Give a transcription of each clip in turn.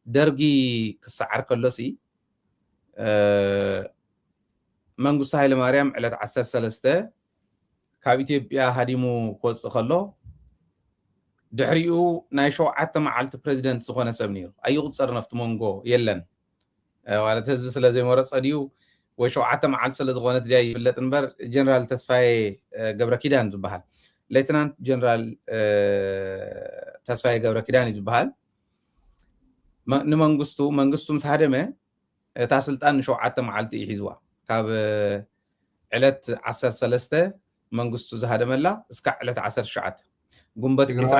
ደርጊ ክሰዓር ከሎሲ መንግስቱ ሃይለማርያም ዕለት ዓሰርተ ሰለስተ ካብ ኢትዮጵያ ሃዲሙ ክወፅእ ከሎ ድሕሪኡ ናይ ሸውዓተ መዓልቲ ፕሬዚደንት ዝኾነ ሰብ ነይሩ። ኣይቁፀርን ኣብቲ መንጎ የለን። ማለት ህዝቢ ስለ ዘይመረፆ ድዩ ወይ ሸውዓተ መዓልቲ ስለ ዝኾነት ድያ ይፍለጥ እምበር ጀነራል ተስፋዬ ገብረ ኪዳን ዝበሃል፣ ሌትናንት ጀነራል ተስፋዬ ገብረ ኪዳን እዩ ዝበሃል። ንመንግስቱ መንግስቱ ምስ ሃደመ እታ ስልጣን ንሸውዓተ መዓልቲ እዩ ሒዝዋ። ካብ ዕለት ዓሰርተ ሰለስተ መንግስቱ ዝሃደመላ እስካብ ዕለት ዓሰርተ ትሽዓተ ግንቦት ዕስራ፣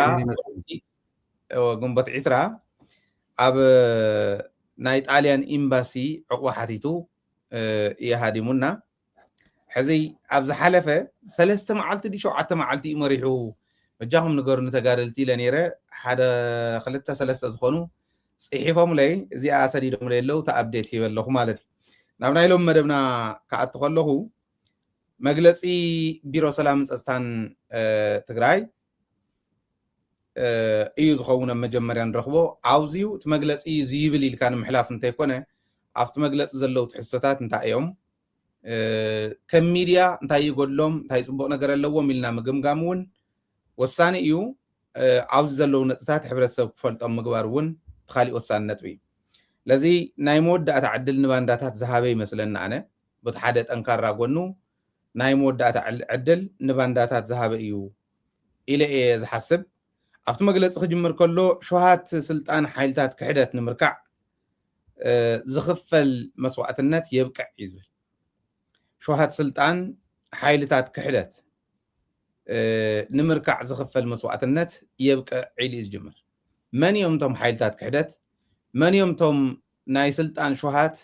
ግንቦት ዕስራ ኣብ ናይ ጣልያን ኤምባሲ ዕቑባ ሓቲቱ እዩ ሃዲሙና። ሕዚ ኣብ ዝሓለፈ ሰለስተ መዓልቲ ድዩ ሸውዓተ መዓልቲ እዩ መሪሑ፣ በጃኹም ንገሩኒ ተጋደልቲ ኢለ ነይረ። ሓደ ክልተ ሰለስተ ዝኾኑ ጽሒፎምለይ፣ እዚኣ ሰዲዶምለይ ኣለዉ፣ እቲ ኣፕዴት ሂበ ኣለኹ ማለት እዩ። ናብ ናይ ሎም መደብና ክኣቱ ከለኹ መግለጺ ቢሮ ሰላምን ጸጥታን ትግራይ እዩ ዝኸውን ኣብ መጀመርያ ንረኽቦ። ኣብዚዩ እቲ መግለጺ እዚ ይብል ኢልካ ንምሕላፍ እንተይኮነ ኣብቲ መግለጺ ዘለዉ ትሕዝቶታት እንታይ እዮም፣ ከም ሚድያ እንታይ ይጎድሎም እንታይ ፅቡቅ ነገር ኣለዎም ኢልና ምግምጋም እውን ወሳኒ እዩ። ኣብዚ ዘለዉ ነጥብታት ሕብረተሰብ ክፈልጦም ምግባር እውን እቲ ካሊእ ወሳኒ ነጥቢ እዩ። ስለዚ ናይ መወዳእታ ዕድል ንባንዳታት ዝሃበ ይመስለኒ ኣነ። በቲ ሓደ ጠንካራ ጎኑ ናይ መወዳእታ ዕድል ንባንዳታት ዝሃበ እዩ ኢለ እየ ዝሓስብ። ኣብቲ መግለፂ ክጅምር ከሎ ሸውሃት ስልጣን ሓይልታት ክሕደት ንምርካዕ ዝኽፈል መስዋእትነት የብቅዕ እዩ ዝብል። ሸውሃት ስልጣን ሓይልታት ክሕደት ንምርካዕ ዝኽፈል መስዋእትነት የብቅዕ ኢሉ እዩ ዝጅምር። መን እዮም እቶም ሓይልታት ክሕደት? መን እዮም እቶም ናይ ስልጣን ሸውሃት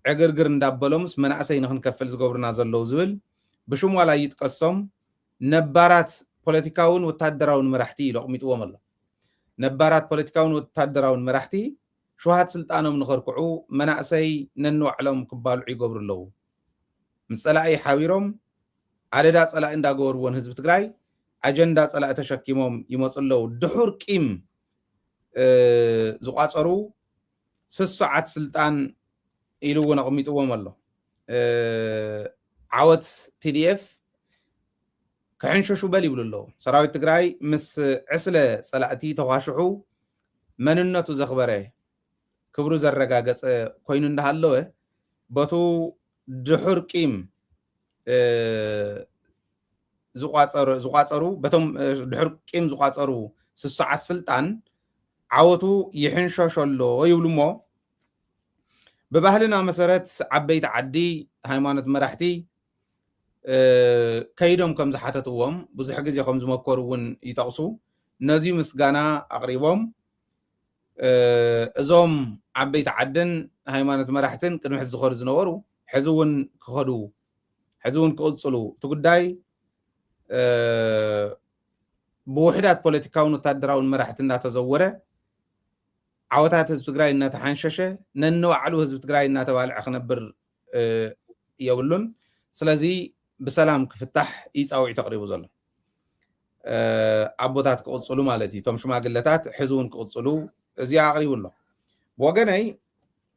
ዕግርግር እንዳበሎምስ መናእሰይ ንክንከፍል ዝገብሩና ዘለዉ ዝብል ብሽም ዋላ ይጥቀሶም ነባራት ፖለቲካውን ወታደራውን መራሕቲ ኢሉ ኣቕሚጥዎም ኣሎ። ነባራት ፖለቲካውን ወታደራውን መራሕቲ ሸውሃት ስልጣኖም ንኸርክዑ መናእሰይ ነንባዕሎም ክባልዑ ይገብሩ ኣለዉ። ምስ ጸላኢ ሓቢሮም ኣደዳ ጸላኢ እንዳገበርዎ ንህዝቢ ትግራይ ኣጀንዳ ጸላኢ ተሸኪሞም ይመፁ ኣለዉ። ድሑር ቂም ዝቋፀሩ ስሱዓት ስልጣን ኢሉ እውን ኣቕሚጥዎም ኣሎ። ዓወት ቲዲኤፍ ክሕንሸሹ በል ይብሉ ኣለዉ። ሰራዊት ትግራይ ምስ ዕስለ ጸላእቲ ተኳሽሑ መንነቱ ዘኽበረ ክብሩ ዘረጋገጸ ኮይኑ እንዳሃለወ በቱ ድሑር ቂም ዝቋፀሩ በቶም ድሑር ቂም ዝቋፀሩ ስሱዓት ስልጣን ዓወቱ ይሕንሸሾ ኣሎ ይብሉ እሞ ብባህልና መሰረት ዓበይቲ ዓዲ ሃይማኖት መራሕቲ ከይዶም ከም ዝሓተትዎም ብዙሕ ግዜ ከም ዝመከሩ እውን ይጠቕሱ። ነዚ ምስጋና ኣቕሪቦም እዞም ዓበይቲ ዓድን ሃይማኖት መራሕትን ቅድሚ ሕዚ ዝኸዱ ዝነበሩ ሕዚ እውን ክኸዱ ሕዚ እውን ክቕፅሉ እቲ ጉዳይ ብውሕዳት ፖለቲካውን ወታደራውን መራሕቲ እናተዘወረ ዓወታት ህዝቢ ትግራይ እናተሓንሸሸ ነንባዕሉ ህዝቢ ትግራይ እናተባልዐ ክነብር የብሉን። ስለዚ ብሰላም ክፍታሕ እዩ ፃውዒት ኣቕሪቡ ዘሎ። ኣቦታት ክቕፅሉ ማለት እዩ። እቶም ሽማግለታት ሕዚ እውን ክቕፅሉ እዚኣ ኣቕሪቡ ኣሎ። ብወገነይ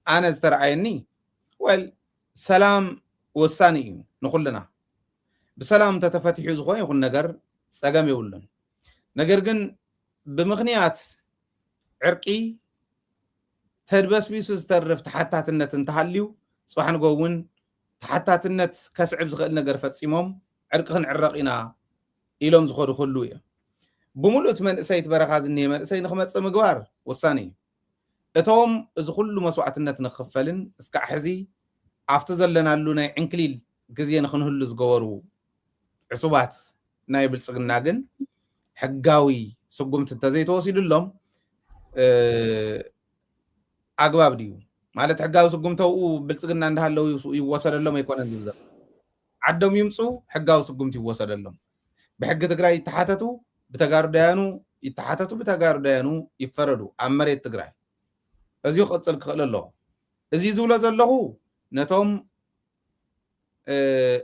ኣነ ዝተረኣየኒ ወል ሰላም ወሳኒ እዩ ንኩልና። ብሰላም እንተተፈቲሑ ዝኾነ ይኹን ነገር ፀገም የብሉን። ነገር ግን ብምኽንያት ዕርቂ ተድበስቢሱ ዝተርፍ ተሓታትነት እንተሃልዩ ፅባሕ ንጎ እውን ተሓታትነት ከስዕብ ዝኽእል ነገር ፈፂሞም ዕርቂ ክንዕረቕ ኢና ኢሎም ዝኸዱ ክህልዉ እዮም። ብምሉእ እቲ መንእሰይ እቲ በረኻ ዝኒሀ መንእሰይ ንክመፅእ ምግባር ወሳኒ እዩ። እቶም እዚ ኩሉ መስዋዕትነት ንክኽፈልን እስካዕ ሕዚ ኣብቲ ዘለናሉ ናይ ዕንክሊል ግዜ ንክንህሉ ዝገበሩ ዕሱባት ናይ ብልፅግና ግን ሕጋዊ ስጉምቲ እንተዘይተወሲዱሎም ኣግባብ ድዩ ማለት ሕጋዊ ስጉምቲ ኣብኡ ብልፅግና እንዳሃለው ይወሰደሎም ኣይኮነን ዝብል ዘሎ። ዓዶም ይምፁ ሕጋዊ ስጉምቲ ይወሰደሎም። ብሕጊ ትግራይ ይተሓተቱ ብተጋሩ ዳያኑ ይተሓተቱ ብተጋሩ ዳያኑ ይፈረዱ ኣብ መሬት ትግራይ። እዚ ክቕፅል ክኽእል ኣለዎ። እዚ ዝብሎ ዘለኹ ነቶም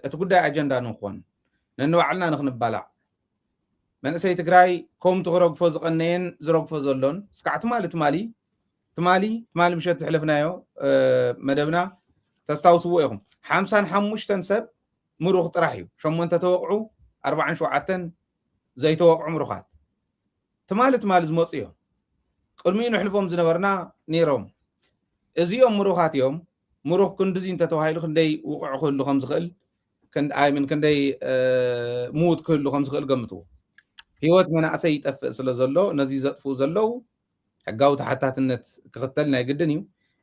እቲ ጉዳይ ኣጀንዳ ንኾን ነንባዕልና ንክንባላዕ መንእሰይ ትግራይ ከምቲ ክረግፎ ዝቐነየን ዝረግፎ ዘሎን እስካዕ ትማሊ ትማሊ ትማሊ ትማሊ ምሸት ዝሕለፍናዮ መደብና ተስታውስዎ ኢኹም። ሓምሳን ሓሙሽተን ሰብ ምሩኽ ጥራሕ እዩ። ሸሞንተ ተወቕዑ፣ ኣርባዓን ሸውዓተን ዘይተወቕዑ ምሩኻት ትማሊ ትማሊ ዝመፁ እዮም። ቅድሚኡ ንሕልፎም ዝነበርና ነይሮም። እዚኦም ምሩኻት እዮም። ምሩኽ ክንድዚ እንተተባሂሉ ክንደይ ውቕዕ ክህሉ ከም ዝኽእል፣ ኣይምን ክንደይ ምዉት ክህሉ ከም ዝኽእል ገምትዎ። ህይወት መናእሰይ ይጠፍእ ስለ ዘሎ ነዚ ዘጥፍኡ ዘለዉ ሕጋዊ ተሓታትነት ክኽተል ናይ ግድን እዩ።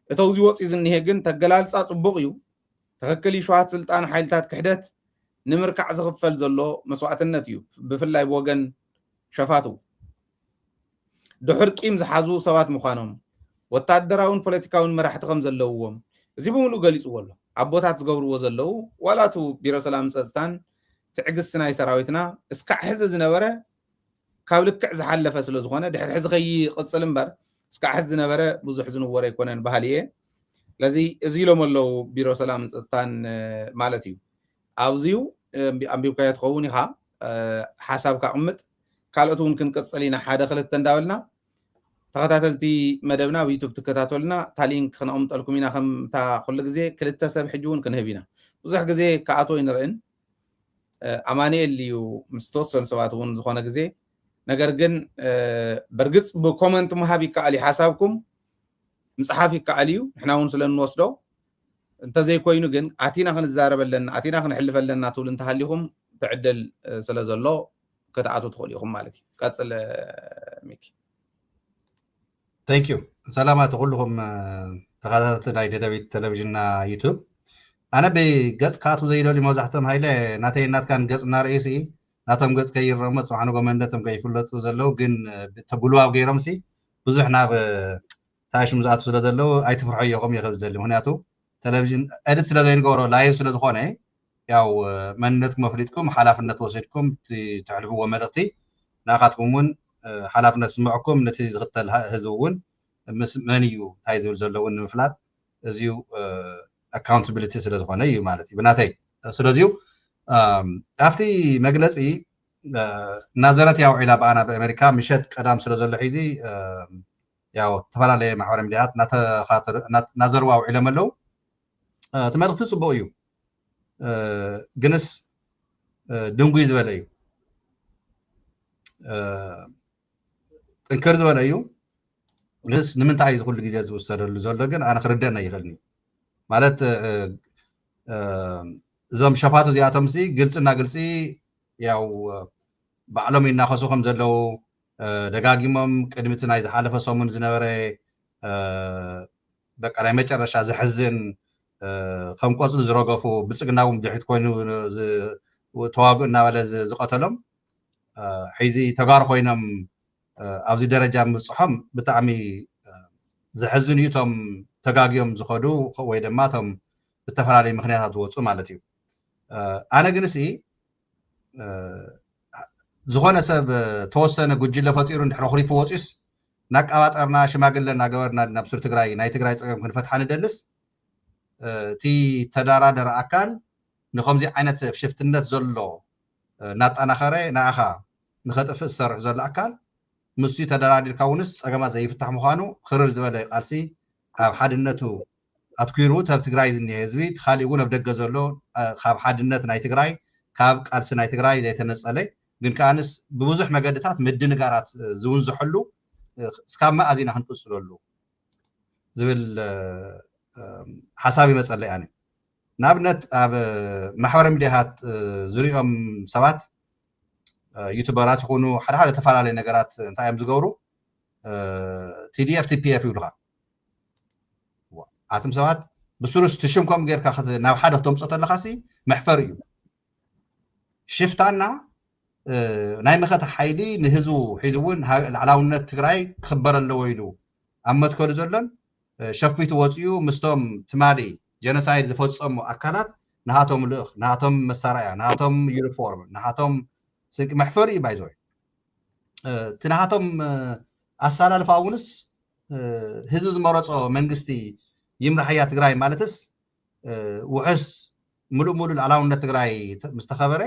እተው ዝወፅኡ ዝኒሄ ግን ተገላልፃ ፅቡቕ እዩ። ትኽክል እዩ። ሸዋት ስልጣን ሓይልታት ክሕደት ንምርካዕ ዝኽፈል ዘሎ መስዋእትነት እዩ፣ ብፍላይ ብወገን ሸፋቱ። ድሑር ቂም ዝሓዙ ሰባት ምዃኖም፣ ወታደራውን ፖለቲካውን መራሕቲ ከም ዘለውዎም፣ እዚ ብምሉእ ገሊፅዎ ኣሎ። ኣቦታት ዝገብርዎ ዘለዉ፣ ዋላ እቱ ቢሮ ሰላም ፀፅታን ትዕግስቲ ናይ ሰራዊትና እስካዕ ሕዚ ዝነበረ ካብ ልክዕ ዝሓለፈ ስለ ዝኾነ፣ ድሕሪ ሕዚ ከይቕፅል እምበር እስካዕ ሕዚ ዝነበረ ብዙሕ ዝንወር ኣይኮነን ባህሊ እየ። ስለዚ እዚ ኢሎም ኣለዉ ቢሮ ሰላም ፀፅታን ማለት እዩ። ኣብዚዩ ኣንቢብካዮ ትኸውን ኢኻ። ሓሳብካ ቅምጥ። ካልኦት እውን ክንቅፅል ኢና፣ ሓደ ክልተ እንዳበልና። ተኸታተልቲ መደብና ኣብ ዩቱብ ትከታተሉና፣ እታ ሊንክ ክነቕምጠልኩም ኢና። ከምታ ኩሉ ግዜ ክልተ ሰብ ሕጂ እውን ክንህብ ኢና። ብዙሕ ግዜ ክኣትዎ ይንርእን። ኣማኑኤል እዩ ምስ ተወሰኑ ሰባት እውን ዝኾነ ግዜ። ነገር ግን በርግፅ ብኮመንት ምሃብ ይከኣል እዩ፣ ሓሳብኩም ምፅሓፍ ይከኣል እዩ፣ ንሕና እውን ስለ እንወስዶ። እንተዘይኮይኑ ግን ኣቲና ክንዛረብ ኣለና፣ ኣቲና ክንሕልፍ ኣለና ትብሉ እንተሃሊኹም እቲ ዕድል ስለ ዘሎ ክትኣትዉ ትኽእሉ ኢኹም ማለት እዩ። ቀፅል ሚኪ። Thank you። ሰላማት ኩልኹም ተኸታተልቲ ናይ ደደቢት ቴሌቪዥንና ዩቱብ። ኣነ ብገፅ ክኣትዉ ዘይደልዩ መብዛሕትኦም ሃይለ ናተይ ናትካን ገፅ እናርእዩ ሲ ናቶም ገፅ ከይረሙ ፅባሕ ንጎ መንነቶም ከይፍለጡ ዘለዉ ግን ተጉልባብ ገይሮም ሲ ብዙሕ ናብ ታሽም ዝኣትዉ ስለ ዘለዉ ኣይትፍርሖ እየኹም እየ ዝደሊ። ምክንያቱ ቴሌቪዥን ኤዲት ስለ ዘይንገብሮ ላይቭ ስለ ዝኾነ ያው መንነትኩም ኣፍሊጥኩም ሓላፍነት ወሲድኩም ተሕልፍዎ መልእክቲ ንኣኻትኩም እውን ሓላፍነት ስምዕኩም ነቲ ዝኽተል ህዝቢ እውን ምስ መን እዩ እንታይ ዝብል ዘለውን ንምፍላጥ እዚዩ ኣካውንታብሊቲ ስለ ዝኾነ እዩ ማለት እዩ ብናተይ። ስለዚዩ ኣብቲ መግለፂ ናዘረት ያው ዒላ ብኣና ብኣሜሪካ ምሸት ቀዳም ስለ ዘሎ ሒዚ ያው ዝተፈላለየ ማሕበራዊ ሚዲያታት ናዘርዋ ውዒሎም ኣለዉ። እቲ መልእክቲ ፅቡቅ እዩ፣ ግንስ ድንጉይ ዝበለ እዩ፣ ጥንክር ዝበለ እዩ። ግንስ ንምንታይ እዩ ዝኩሉ ግዜ ዝውሰደሉ ዘሎ ግን ኣነ ክርደአና ይኽእልኒ ማለት እዞም ሸፋቱ እዚኣቶም ሲ ግልፅና ግልፂ ያው ባዕሎም ይናኸሱ ከም ዘለዉ ደጋጊሞም ቅድሚ እቲ ናይ ዝሓለፈ ሰሙን ዝነበረ በቃ ናይ መጨረሻ ዘሕዝን ከም ቆፅሊ ዝረገፉ ብልፅግና እውን ድሕሪት ኮይኑ ተዋግኡ እናበለ ዝቀተሎም ሕዚ ተጋሩ ኮይኖም ኣብዚ ደረጃ ምብፅሖም ብጣዕሚ ዘሕዝን እዩ። እቶም ተጋግዮም ዝኸዱ ወይ ድማ እቶም ብተፈላለዩ ምክንያታት ዝወፁ ማለት እዩ። ኣነ ግን ሲ ዝኾነ ሰብ ተወሰነ ጉጅለ ፈጢሩ እንድሕር ኣኹሪፉ ወፂኡስ እናቀባጠርና ሽማግለ እናገበርና ናብ ሱር ትግራይ ናይ ትግራይ ፀገም ክንፈትሓ ንደልስ እቲ ተደራደረ ኣካል ንከምዚ ዓይነት ሽፍትነት ዘሎ እናጠናኸረ ንኣኻ ንኸጥፍእ ዝሰርሕ ዘሎ ኣካል ምስ ተደራዲርካ እውንስ ፀገማት ዘይፍታሕ ምዃኑ ክርር ዝበለ ቃልሲ ኣብ ሓድነቱ ኣትኲሩ ተብ ትግራይ ዝኒሀ ህዝቢ እቲ ካሊእ እውን ኣብ ደገ ዘሎ ካብ ሓድነት ናይ ትግራይ ካብ ቃልሲ ናይ ትግራይ ዘይተነፀለ ግን ከኣንስ ብብዙሕ መገድታት ምድንጋራት ዝውንዝሐሉ እስካብ መኣዝ ኢና ክንቅፅለሉ ዝብል ሓሳብ ይመፀለይ ኣነ። ንኣብነት ኣብ ማሕበረ ሚዲያታት ዝሪኦም ሰባት ዩቱበራት ይኹኑ ሓደ ሓደ ተፈላለዩ ነገራት እንታይ እዮም ዝገብሩ ቲዲኤፍ ቲፒኤፍ ይብሉካ። ኣቶም ሰባት ብስሩስ ትሽም ከምኡ ጌርካ ናብ ሓደ ክተምፆ ተለካ ሲ መሕፈር እዩ። ሽፍታና ናይ መኸተ ሓይሊ ንህዝቡ ሒዙ እውን ላዕላውነት ትግራይ ክኽበር ኣለዎ ኢሉ ኣብ መትከሉ ዘሎን ሸፊቱ ወፂኡ ምስቶም ትማሊ ጀኖሳይድ ዝፈፀሙ ኣካላት ንሃቶም ልእኽ፣ ንሃቶም መሳርያ፣ ንሃቶም ዩኒፎርም፣ ንሃቶም ስንቂ መሕፈሪ እዩ ባይዘወይ። እቲ ንሃቶም ኣሰላልፋ እውንስ ህዝቢ ዝመረፆ መንግስቲ ይምራሕያ ትግራይ ማለትስ ውሕስ ምሉእ ምሉእ ላዕላውነት ትግራይ ምስ ተኸበረ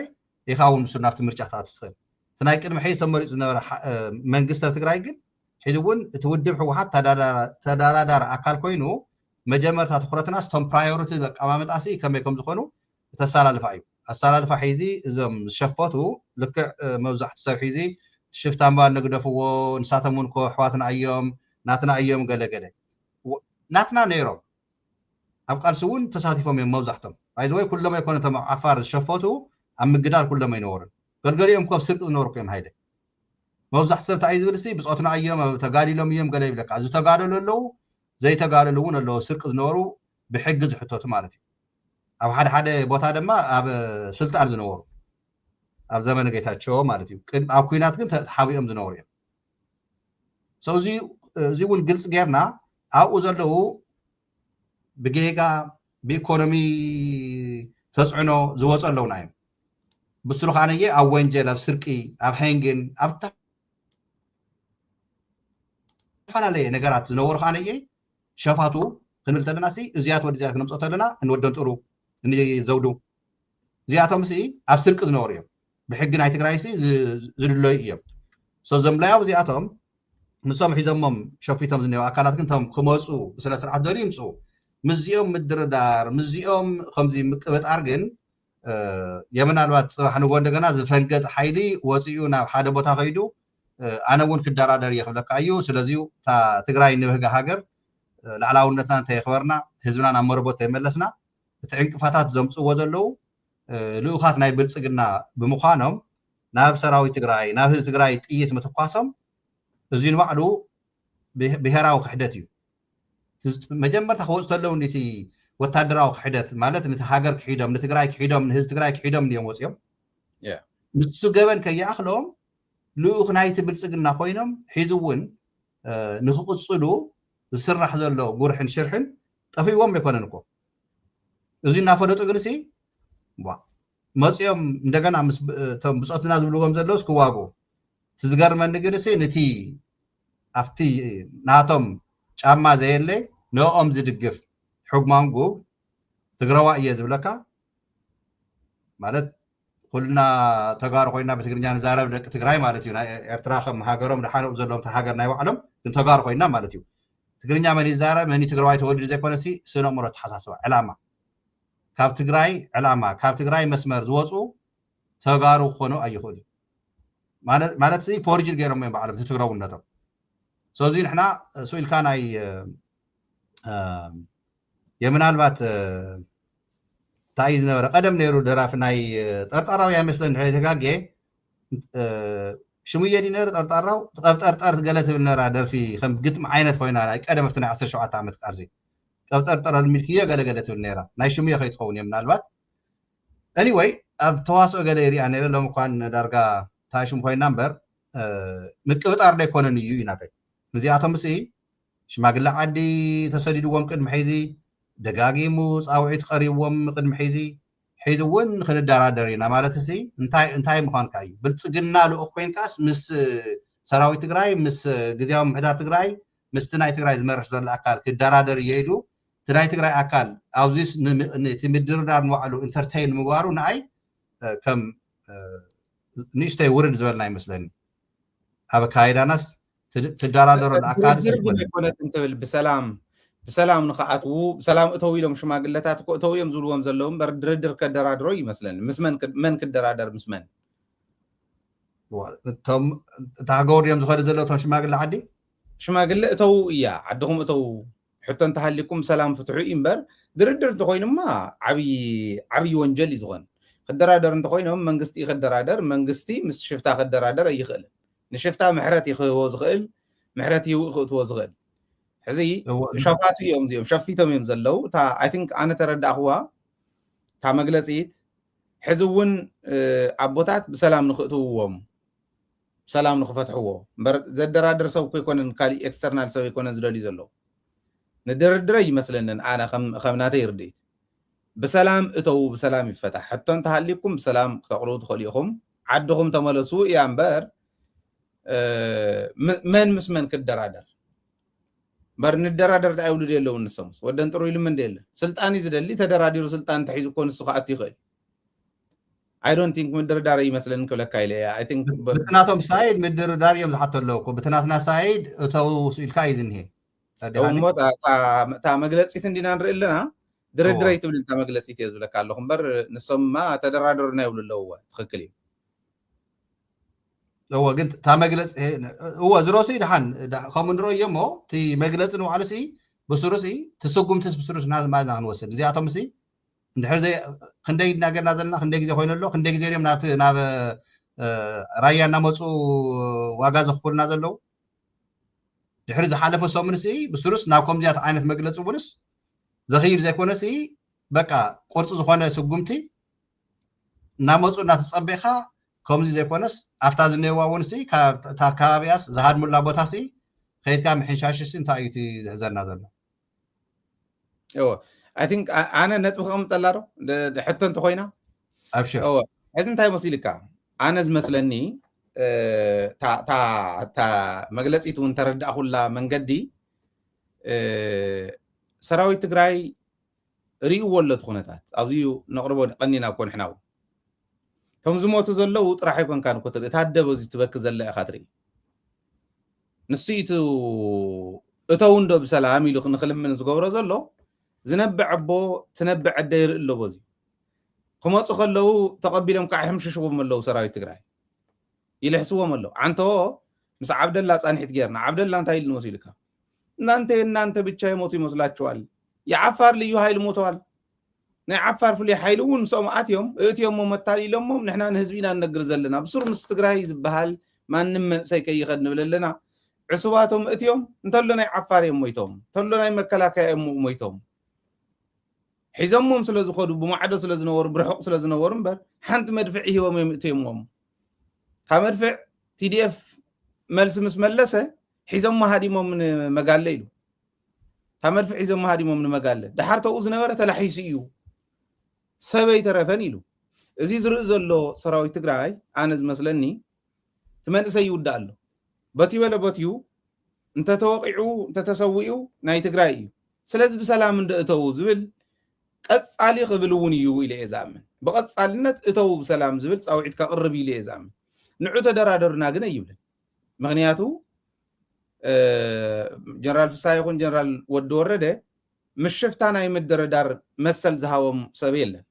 ኢኻ እውን ንሱ ናብቲ ምርጫ ክትኣቱ ትኽእል። እቲ ናይ ቅድሚ ሕዚ ተመሪፁ ዝነበረ መንግስቲ ኣብ ትግራይ ግን ሕዚ እውን እቲ ውድብ ህወሓት ተዳራ- ተደራዳሪ ኣካል ኮይኑ መጀመርታ ትኩረትና ስቶም ፕራዮሪቲ ኣቀማምጣ ሲ ከመይ ከም ዝኾኑ እቲ ኣሰላልፋ እዩ። ኣሰላልፋ ሒዚ እዞም ዝሸፈቱ ልክዕ እ፣ መብዛሕቱ ሰብ ሒዚ ሽፍታ እምባ ንግደፍዎ፣ ንሳቶም እውን እኮ ኣሕዋትና እዮም፣ ናትና እዮም ገለገለ። ወ- ናትና ነይሮም፣ ኣብ ቃልሲ እውን ተሳቲፎም እዮም መብዛሕቶም። ባይዘወይ ኩሎም ኣይኮነ እቶም ኣብ ዓፋር ዝሸፈቱ ኣብ ምግዳል ኩሎም ኣይነበሩን። ገልገሊኦም እኮ ኣብ ስርቂ ዝነበሩ እኮ እዮም። ሃይለ መብዛሕቱ ሰብ እንታይ እዩ ዝብል ሲ ብፆትና እዮም፣ ኣብ ተጋዲሎም እዮም ገለ ይብለካ። ዝተጋደሉ ኣለዉ፣ ዘይተጋደሉ እውን ኣለዉ። ስርቂ ዝነበሩ ብሕጊ ዝሕተቱ ማለት እዩ። ኣብ ሓደ ሓደ ቦታ ድማ ኣብ ስልጣን ዝነበሩ ኣብ ዘመነ ጌታቸው ማለት እዩ። ቅድ- ኣብ ኩናት ግን ተ- ተሓቢኦም ዝነበሩ እዮም። So እዚ እዚ እውን ግልፂ ጌርና ኣብኡ ዘለዉ ብጌጋ ብኢኮኖሚ ተፅዕኖ ዝወፁ ኣለውና እዮም። ብስሩ ከዓነየ ኣብ ወንጀል፣ ኣብ ስርቂ፣ ኣብ ሃንግን፣ ኣብ ዝተፈላለየ ነገራት ዝነበሩ ከዓነየ ሸፋቱ ክንብል ተለና ሲ እዚያት ወዲ እዚያት ክነምፅኦ ተለና እንወደን ጥሩ እንዘውዱ እዚኣቶም ሲ ኣብ ስርቂ ዝነበሩ እዮም። ብሕጊ ናይ ትግራይ ሲ ዝ- ዝድለዩ እዮም። So እዞም ላያው እዚኣቶም ንሶም ሒዞሞም ሸፊቶም ዝነበሩ ኣካላት ግን እቶም ክመፁ ብስነ ስርዓት ደልዩ ይምፅኡ። ምስዚኦም ምድርዳር ምስዚኦም ከምዚ ምቅብጣር ግን እ፣ የምናልባት ፅባሕ ንጎ እንደገና ዝፈንገጥ ሓይሊ ወፂኡ ናብ ሓደ ቦታ ከይዱ እ፣ ኣነ እውን ክደራደር እየ ክብለካ እዩ። ስለዚ እታ ትግራይ ንብህጋ ሃገር እ፣ ላዕላውነትና እንተየኽበርና ህዝብና ናብ መረቦት ተይመለስና እቲ ዕንቅፋታት ዘምፅዎ ዘለዉ እ፣ ልኡኻት ናይ ብልፅግና ብምዃኖም ናብ ሰራዊት ትግራይ ናብ ህዝቢ ትግራይ ጥይት ምትኳሶም እዚ ንባዕሉ ብሄ- ብሄራዊ ክሕደት እዩ። መጀመርታ ክወፁ ተለዉ ነቲ ወታደራዊ ክሕደት ማለት ነቲ ሃገር ክሒዶም ንትግራይ ክሒዶም ንህዝቢ ትግራይ ክሒዶም እዮም ወፂኦም። ንሱ ገበን ከይኣኽሎም ልኡኽ ናይቲ ብልፅግና ኮይኖም ሒዚ እውን ንክቕፅሉ ዝስራሕ ዘሎ ጉርሕን ሽርሕን ጠፊዎም ኣይኮነን እኮ። እዚ እናፈለጡ ግንሲ መፂኦም እንደገና ምስ እቶም ብፆትና ዝብልዎም ዘለውስ ክዋግኡ እቲ ዝገርመኒ ግንሲ ንቲ ኣብቲ ናቶም ጫማ ዘየለ ንኦም ዝድግፍ ሕግ ማንጉብ ትግረዋ እየ ዝብለካ ማለት ኩልና ተጋሩ ኮይና ብትግርኛ ንዛረብ ደቂ ትግራይ ማለት እዩ። ናይ ኤርትራ ከም ሃገሮም ደሓንኡ ዘለዎም ሃገር ናይ ባዕሎም ግን ተጋሩ ኮይና ማለት እዩ። ትግርኛ መን ይዛረብ መን ትግራዋይ ተወሊዱ ዘይኮነሲ ስነ ኣእምሮ ተሓሳስባ ዕላማ ካብ ትግራይ ዕላማ ካብ ትግራይ መስመር ዝወፁ ተጋሩ ክኾኑ ኣይኽእሉ ማለት ሲ ፎርጅድ ገይሮም እዮም ባዕሎም እቲ ትግረውነቶም። ስለዚ ንሕና ስኢልካ ናይ የምናልባት እንታይ እዩ ዝነበረ ቀደም ነይሩ ደራፊ ናይ ጠርጣራው እያ መስለን ድሕሪ ተጋጌ ሽሙየ ድዩ ነይሩ ጠርጣራው ጠብጠርጠር ገለ ትብል ነራ ደርፊ ከም ግጥሚ ዓይነት ኮይና ናይ ቀደም ኣብቲ ናይ ዓሰርተ ሸውዓተ ዓመት ቃርዚ ጠብጠርጠር ኣልሚልክዮ ገለ ገለ ትብል ነራ ናይ ሽሙየ ከይትኸውን እየ ምናልባት anyway ኣብ ተዋስኦ ገለ ይሪኣ ነረ ሎም እኳን ዳርጋ ታሽም ኮይና እምበር ምቅብጣር ዶ ኣይኮነን እዩ ኢናተይ እዚኣቶም ሲ ሽማግለ ዓዲ ተሰዲድዎም ቅድሚ ሕዚ ደጋጊሙ ፃውዒት ቀሪብዎም ቅድሚ ሕዚ ሕዚ እውን ክንደራደር ኢና ማለት ሲ እንታይ እንታይ ምኳንካ እዩ ብልፅግና ልኡክ ኮይንካስ ምስ ሰራዊት ትግራይ ምስ ግዜያዊ ምሕዳር ትግራይ ምስቲ ናይ ትግራይ ዝመርሕ ዘሎ ኣካል ክደራደር እየ ኢሉ እቲ ናይ ትግራይ ኣካል ኣብዚ እቲ ምድርዳር ንባዕሉ ኢንተርቴይን ምግባሩ ንኣይ ከም ንእሽተይ ውርድ ዝበልና ይመስለኒ ኣብ ኣካይዳናስ ትደራደሮ ኣካል ኣይኮነትን ትብል ብሰላም ብሰላም ንክኣትዉ ብሰላም እተው ኢሎም ሽማግለታት እኮ እተው እዮም ዝብልዎም ዘለዉ እምበር ድርድር ከደራድሮ ይመስለኒ ምስ መን ክደራደር ምስ መን እቶም እታ ሃገር ድዮም ዝኸዱ ዘለዉ እቶም ሽማግለ ዓዲ ሽማግለ እተው እያ ዓድኹም እተው ሕቶ እንተሃሊኩም ሰላም ፍትሑ እዩ እምበር ድርድር እንተኮይኑማ ዓብዪ ወንጀል እዩ ዝኾን ክደራደር እንተኮይኖም መንግስቲ ክደራደር መንግስቲ ምስ ሽፍታ ክደራደር ኣይኽእልን ንሽፍታ ምሕረት ይክህቦ ዝኽእል ምሕረት ይውእ ክእትዎ ዝኽእል ሕዚ ሸፋቱ እዮም እዚኦም ሸፊቶም እዮም ዘለዉ እታ ኣይ ቲንክ ኣነ ተረዳእኽዋ እታ መግለፂት ሕዚ እውን ኣቦታት ብሰላም ንክእትውዎም ሰላም ንክፈትሕዎ እምበር ዘደራድር ሰብ እኮ ኣይኮነን ካሊእ ኤክስተርናል ሰብ ኣይኮነን ዝደልዩ ዘለዉ ንድርድረ ይመስለንን ኣነ ከም ናተይ ርድኢት ብሰላም እተዉ ብሰላም ይፈታሕ ሕቶ እንተሃሊኩም ብሰላም ክተቅርቡ ትኽእሉ ኢኹም ዓድኹም ተመለሱ እያ እምበር መን ምስ መን ክደራደር እምበር ንደራደር ዳ ይብሉ የለውን ንሶምስ ወደን ጥሩ ኢሉ ምን የለ ስልጣን እዩ ዝደሊ ተደራዲሩ ስልጣን እንተሒዙ እኮ ንሱ ክኣቱ ይኽእል I don't think ምድርዳር ይመስለኒ ክብለካ ኢለ እየ። I think ብ- ብትናቶም ሳይድ ምድርዳር እዮም ዝሓቶ ኣለዉ እኮ። ብትናትና ሳይድ እተው ኢልካ እዩ ዝኒሄ። ተረዲኻ እሞ እታ- እታ- እታ መግለፂት እንዲና ንርኢ ኣለና። ድርድር እዎ። ኣይትብል እታ መግለፂት እየ ዝብለካ ኣለኹ እምበር፣ ንሶምማ ተደራደሩና ይብሉ ኣለዉ። እወ፣ ትኽክል እዩ። እዎ፣ ግን እታ መግለፂ እዎ ዝሮሲ ድሓን ዳ- ከምኡ ንረእዮ እሞ እቲ መግለፂ ንባዕሉ ሲ ብስሩ ሲ ትስጉምትስ ብስሩ ስና ማዝና ክንወስድ እዚኣቶም ሲ እንድሕር ዘይ ክንደይ እናገርና ዘለና ክንደይ ግዜ ኮይኑ ኣሎ ክንደይ ግዜ እዮም ናብቲ ናብ እ፣ ራያ እናመፁ ዋጋ ዘኽፍሉና ዘለዉ ድሕሪ ዝሓለፈ ሰሙን ሲ ብስሩስ ናብ ከምዚያት ዓይነት መግለፂ እውንስ ዘኽይድ ዘይኮነ ሲ በቃ ቁርፂ ዝኾነ ስጉምቲ እናመፁ እናተፀበኻ ከምዚ ዘይኮነስ ኣብታ ዝነዋ እውን ሲ ካብ እታ ከባቢያስ ዝሃድሙላ ቦታ ሲ ከይድካ ምሕንሻሽ ሲ እንታይ እዩ እቲ ዝሕዘና ዘሎ? እወ፣ I think ኣ- ኣነ ነጥቢ ከቐምጠላ ዶ ደ- ደ- ሕቶ እንተኮይና ኣብሽር እወ፣ ሕዚ እንታይ መሲልካ? ኣነ ዝመስለኒ እ፣ እታ- እታ እታ መግለፂት እውን ተረዳእኩላ መንገዲ እ፣ ሰራዊት ትግራይ ርእይዎ ኣሎ እቲ ኩነታት ኣብዚ እዩ ነቕርቦ ቀኒና እኮ ንሕና እውን እቶም ዝሞቱ ዘለዉ ጥራሕ ኣይኮንካን እኮ ትርኢ እታ ኣደ በዚ ትበኪ ዘላ ኢኻ ትርኢ ንሱ እዩ እቲ እተው እንዶ ብሰላም ኢሉ ንክልምን ዝገብሮ ዘሎ ዝነብዕ ኣቦ ትነብዕ ኣደ ይርኢ ኣሎ በዚ ክመፁ ከለዉ ተቐቢሎም ከዓ ይሕምሽሽዎም ኣለዉ ሰራዊት ትግራይ ይልሕስዎም ኣለዉ ዓንተዎ ምስ ዓብደላ ፃንሒት ጌርና ዓብደላ እንታይ ኢሉ መሲልካ እናንተ እናንተ ብቻ ይሞቱ ይመስላችኋል የዓፋር ልዩ ኃይል ሞተዋል ናይ ዓፋር ፍሉይ ሓይሊ እውን ምስኦም ኣትዮም እእትዮሞ መታሊሎሞም ንሕና ንህዝቢ ኢና ንነግር ዘለና ብሱር ምስ ትግራይ ዝበሃል ማንም መንእሰይ ከይኸድ ንብል ኣለና ዕሱባቶም እእትዮም እንተሎ ናይ ዓፋር እዮም ሞይቶም እንተሎ ናይ መከላከያ እዮም ሞይቶም ሒዞሞም ስለ ዝኸዱ ብማዕዶ ስለ ዝነበሩ ብርሑቕ ስለ ዝነበሩ እምበር ሓንቲ መድፍዕ ሂቦም እዮም እእትዮሞም እታ መድፍዕ ቲዲኤፍ መልሲ ምስ መለሰ ሒዞሞ ሃዲሞም ንመጋለ ኢሉ እታ መድፍዕ ሒዞሞ ሃዲሞም ንመጋለ ደሓር ተኡ ዝነበረ ተላሒሱ እዩ ሰብ ኣይተረፈን ኢሉ እዚ ዝርኢ ዘሎ ሰራዊት ትግራይ ኣነ ዝመስለኒ እቲ መንእሰይ ይውዳእ ኣሎ በቲ በለ በትዩ እንተተወቂዑ እንተተሰዊኡ ናይ ትግራይ እዩ ስለዚ ብሰላም እንደ እተው ዝብል ቀፃሊ ክብል እውን እዩ ኢለ እየ ዝኣምን ብቐፃልነት እተው ብሰላም ዝብል ፃውዒት ከቕርብ ኢለ እየ ዝኣምን ንዑ ተደራደሩና ግን ኣይብልን ምክንያቱ ጀነራል ፍሳ ይኹን ጀነራል ወዲ ወረደ ምስ ሽፍታ ናይ ምድርዳር መሰል ዝሃቦም ሰብ የለን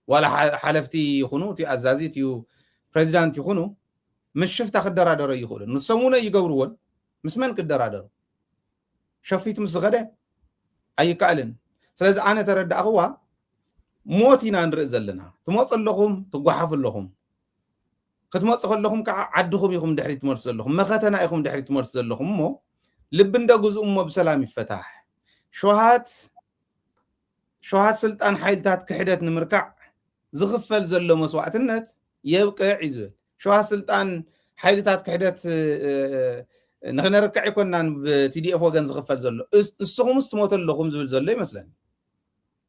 ዋላ ሓለፍቲ ይኹኑ እቲ ኣዛዚ እዩ ፕሬዚዳንት ይኹኑ ምስ ሽፍታ ክደራደሮ ይኽእሉ ንሶም እውን ኣይገብርዎን ምስ መን ክደራደሩ ሸፊት ምስ ዝኸደ ኣይከኣልን ስለዚ ኣነ ተረዳእኽዋ ሞት ኢና ንርኢ ዘለና ትመፁ ኣለኹም ትጓሓፉ ኣለኹም ክትመፁ ከለኹም ከዓ ዓድኹም ኢኹም ድሕሪ ትመልሱ ዘለኹም መኸተና ኢኹም ድሕሪ ትመልሱ ዘለኹም እሞ ልቢ እንደ ግዝኡ እሞ ብሰላም ይፈታሕ ሸውሃት ሸውሃት ስልጣን ሓይልታት ክሕደት ንምርካዕ ዝኽፈል ዘሎ መስዋዕትነት የብቅዕ እዩ ዝብል ሸውሃት ስልጣን ሓይልታት ክሕደት ንክነርክዕ ኣይኮናን ብቲዲኤፍ ወገን ዝኽፈል ዘሎ ንስኹምስ ትሞቱ ኣለኹም ዝብል ዘሎ ይመስለኒ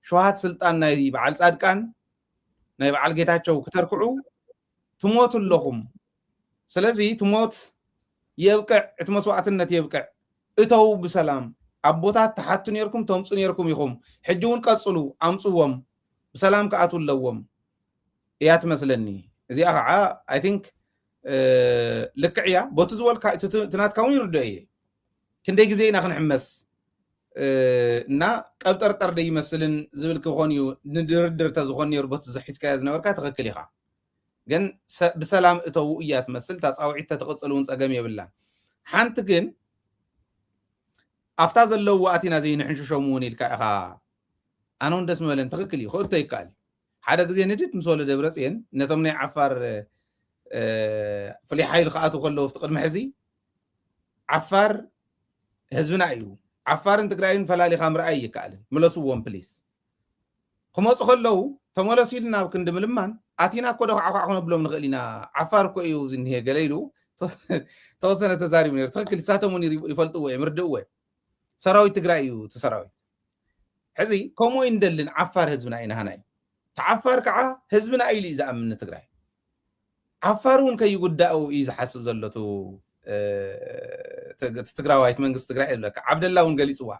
ሸውሃት ስልጣን ናይ በዓል ፃድቃን ናይ በዓል ጌታቸው ክተርክዑ ትሞቱ ኣለኹም ስለዚ ትሞት የብቅዕ እቲ መስዋዕትነት የብቅዕ እተው ብሰላም ኣቦታት ትሓቱ ነርኩም ተምፁ ነርኩም ኢኹም ሕጂ እውን ቀፅሉ ኣምፅዎም ብሰላም ክኣቱ ኣለዎም እያ ትመስለኒ እዚኣ ከዓ I think ልክዕ እያ በቲ ዝበልካ እቲ ናትካ እውን ይርድኦ እየ ክንደይ ግዜ ኢና ክንሕመስ እና ቀብጠርጠር ዶ ይመስልን ዝብል ክኾን እዩ ንድርድር ተዝኾን ነሩ በቲ ዝሒዝካዮ ዝነበርካ ትኽክል ኢኻ ግን ብሰላም እተው እያ ትመስል እታ ፃውዒት ተትቕፅል እውን ፀገም የብላን ሓንቲ ግን ኣብታ ዘለውዎ ኣቲና ዘይንሕንሽሾም እውን ኢልካ ኢኻ ኣነ እውን ደስ ምበለን ትኽክል እዩ ክእቶ ይከኣል ሓደ ግዜ ንድድ ምስ ወለ ደብረፅየን ነቶም ናይ ዓፋር ፍሉይ ሓይሊ ክኣትዉ ከለዉ ኣብቲ ቅድሚ ሕዚ ዓፋር ህዝብና እዩ ዓፋርን ትግራይን ፈላሊኻ ምርኣይ ይከኣልን ምለስዎም ፕሊስ ክመፁ ከለዉ ተመለሱ ኢልና ኣብ ክንዲ ምልማን ኣቲና እኮ ዶ ከዓ ከዓ ክነብሎም ንኽእል ኢና ዓፋር እኮ እዩ ዝኒሄ ገለ ኢሉ ተወሰነ ተዛሪቡ ነሩ ትኽክል ንሳቶም እውን ይፈልጥዎ እዮም ርድእዎ እዮም ሰራዊት ትግራይ እዩ እቲ ሰራዊት ሕዚ ከምኡ ይንደልን ዓፋር ህዝብና እዩ ናህና እዩ ተዓፋር ከዓ ህዝብና ኢሉ እዩ ዝኣምን ንትግራይ ዓፋር እውን ከይጉዳኡ እዩ ዝሓስብ ዘሎ ትግራዋይት መንግስቲ ትግራይ ዝብለካ ዓብደላ እውን ገሊፅዋ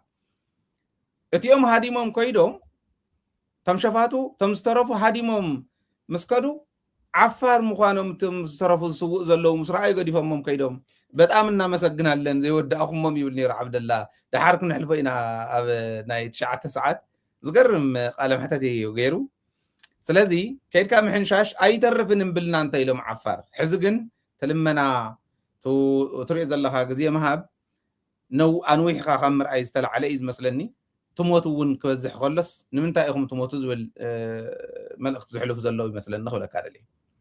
እቲኦም ሃዲሞም ኮይዶም ተም ሸፋቱ ተም ዝተረፉ ሃዲሞም ምስ ከዱ ዓፋር ምዃኖም እቶም ዝተረፉ ዝስውእ ዘለዉ ምስ ረኣዩ ገዲፎሞም ከይዶም። በጣም እናመሰግናለን ዘይወዳእኹሞም ይብል ነይሩ ዓብደላ። ደሓር ክነሕልፎ ኢና ኣብ ናይ ትሽዓተ ሰዓት። ዝገርም ቃለ መሕተት እዩ ገይሩ። ስለዚ ከይድካ ምሕንሻሽ ኣይተርፍን እምብልና እንተ ኢሎም ዓፋር። ሕዚ ግን ትልመና ትሪኦ ዘለኻ ግዜ ምሃብ ነው ኣንዊሕኻ ካብ ምርኣይ ዝተላዕለ እዩ ዝመስለኒ። ትሞቱ እውን ክበዝሕ ከሎስ ንምንታይ ኢኹም ትሞቱ ዝብል መልእክቲ ዘሕልፉ ዘለዉ ይመስለኒ ክብለካ ደልየ።